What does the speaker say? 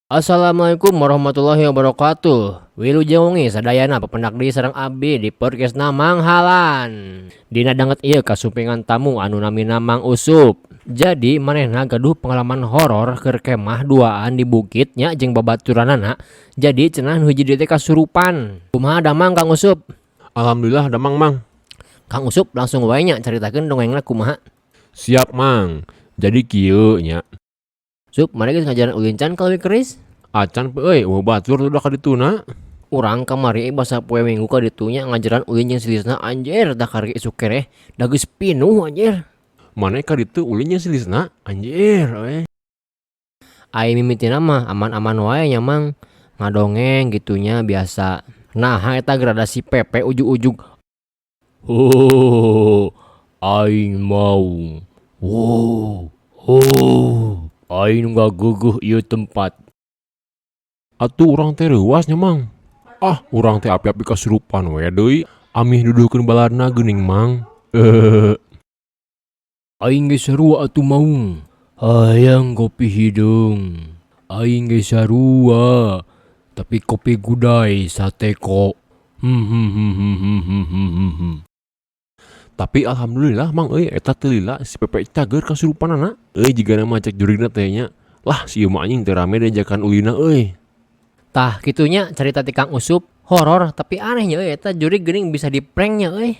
Assalamualaikum warahmatullahi wabarakatuh. Wilujeng wengi sadayana, papendak deui sareng abdi di podcast Manghalan. Dina danget ieu kasumpingan tamu anu namina Mang Usup. Jadi manehna gaduh pengalaman horor keur kemah duaan di bukit nya jeung babaturanana. Jadi cenah nu hiji deui teh kasurupan. Kumaha damang, Kang Usup? Alhamdulillah damang, Mang. Kang Usup, langsung wae nya caritakeun dongengna kumaha. Siap, Mang. Jadi kieu nya. Sup, maneh geus ngajaran ulin can ka Leuwi Keris? Acan pe euy, euweuh batur udah ka dituna. Urang kamari basa poe Minggu ka ditu nya ngajaran ulin jeung si Lisna, anjir, da karek isuk keneh da geus pinuh, anjir. Maneh ka ditu ulin jeung si Lisna? Anjir euy. Ai mimitina mah aman-aman wae nya, Mang, ngadongeng gitu nya biasa. Nah, eta gradasi Pepe ujug-ujug, "Oh, aing mau. Wow, oh, aing ngageugeuh ieu tempat." Atuh urang teh reuwas nya, Mang. Ah, urang teh api-api kasurupan we deui. Amih nuduhkeun baladna geuning, Mang. Aing ge sarua atuh, Maung. Hayang kopi hideung. Aing ge sarua. Tapi kopi gudai sateko. Hmm. Tapi alhamdulillah, Mang euy, eta teu lila si Pepe cager kasurupanana. Euy, jigana mah cek jurigna teh nya. Lah, si ieu mah anjing teu rame diajakan ulinna euy. Tah, kitu nya carita ti Kang Usup, horor tapi aneh nya euy, eta jurig geuning bisa di prank nya euy.